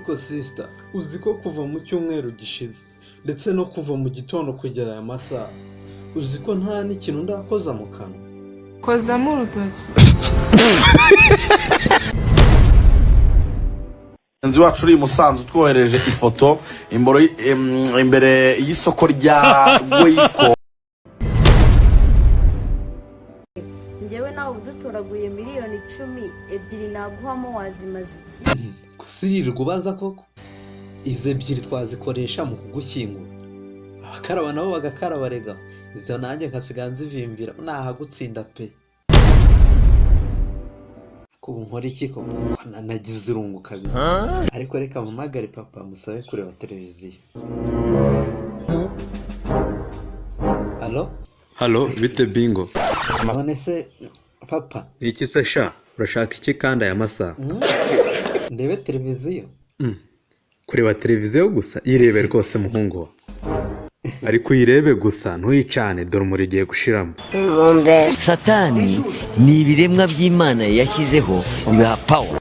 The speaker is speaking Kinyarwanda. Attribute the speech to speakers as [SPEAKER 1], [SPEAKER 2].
[SPEAKER 1] Ariko sister, uzi ko kuva mu cyumweru gishize, ndetse no kuva mu gitondo kugera aya masaha, uzi ko nta n'ikintu ndakoza mu kanwa?
[SPEAKER 2] Kozamo urutoki.
[SPEAKER 3] Mugenzi wacu uri i Musanze utwohereje ifoto imboro imbere y'isoko rya Goyiko.
[SPEAKER 4] Njyewe nawe udutoraguye miliyoni 10, ebyiri naguhamo wazimaze iki?
[SPEAKER 1] Kusirirwa ubaza koko? Izi ebyiri twazikoresha mu kugushyingura, abakaraba nabo bagakaraba. Rega izo nanjye nkasiga nzivimvira, nahagutsinda pe. Ubu nkora iki koko? Nagize irungu kabisa, ariko reka mpamagare papa musabe kureba televiziyo. Halo?
[SPEAKER 5] Halo, bite Bingo?
[SPEAKER 1] None se papa?
[SPEAKER 5] Ni iki se sha? Urashaka iki kandi aya masaha?
[SPEAKER 1] Ndebe televiziyo.
[SPEAKER 5] Kureba televiziyo gusa? Yirebe rwose muhungu wa. Ariko uyirebe gusa, ntuyicane, dore umuriro ugiye gushiramo.
[SPEAKER 6] Satani ni ibiremwa by'Imana yashyizeho, bibaha power.